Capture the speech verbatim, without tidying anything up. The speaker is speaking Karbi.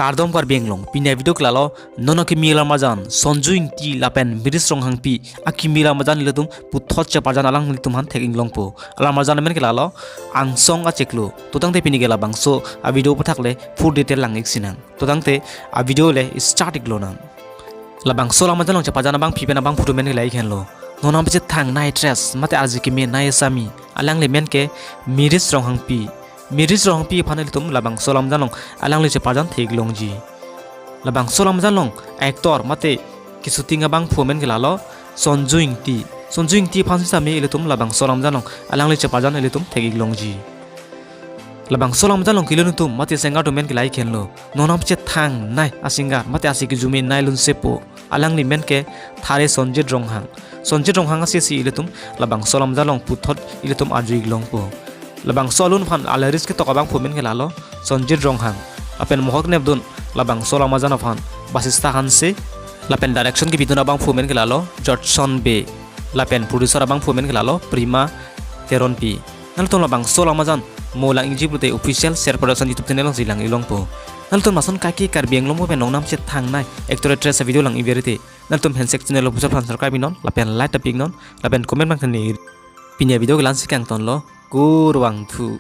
Kardom Karbi Anglong, pini avideo ke lalo, non akimi alam arjan, Sonju Ingti lapen Miris Ronghangpi akimi alam arjan ilitum puthot cheparjan alanglitum aphan thek-ik longpo. Alam arjan amen ke lalo, Angsong Achiklo. To tangte pini ke labangso avideo aputhak le full detail lang-ik sinang. To tangte avideo le start-ik lonang. Labangso alam arjan along cheparjan abangpi pen abangphu atum amen ke lahei henlo. Non ampichethangnei actress mate arje kemenei asami, alangli amen ke Miris Ronghangpi. Miris Ronghangpi aphan ilitum labangso alam arjan along alangli cheparjan thek-ik longji. Labangso alam arjan along actor mate keshooting abangphu amen ke lalo Sonju Ingti. Sonju Ingti aphan sitame ilitum labangso alam arjan along alangli cheparjan ilitum thek-ik longji. Labangso alam arjan along kelun atum mate singer atum amen ke lahei henlo. Non ampichethangnei asinger mate ase kejumenei lunsepo. Alangli amen ke Thare Sonjit Ronghang. Sonjit Ronghang asesi ilitum labangso alam arjan along puthot ilitum arju-ik longpo. Labangso alun aphan alyrics ketok abangphu amen ke lalo Sonjit Ronghang. Lapen mohor nepdun labangso alam arjan aphan Basista Hanse. Lapen direction kebidun abangphu amen ke lalo Judson Bey. Lapen producer abangphu amen ke lalo Prima Teronpi. Nanglitum labangso alam arjan mo lang-ikji pulote official Ser Production YouTube channel alongsi lang-ik longpo. Nanglitum lason kaike Karbi Anglong pen non ampichethangnei actor actress avideo lang-ik ber te, nanglitum handshake channel official aphan subscribe-ik non, lapen like ta pi-ik non, lapen comment abang than-ik. Pini avideo ke la-ansi kangtonlo, kurvangthu.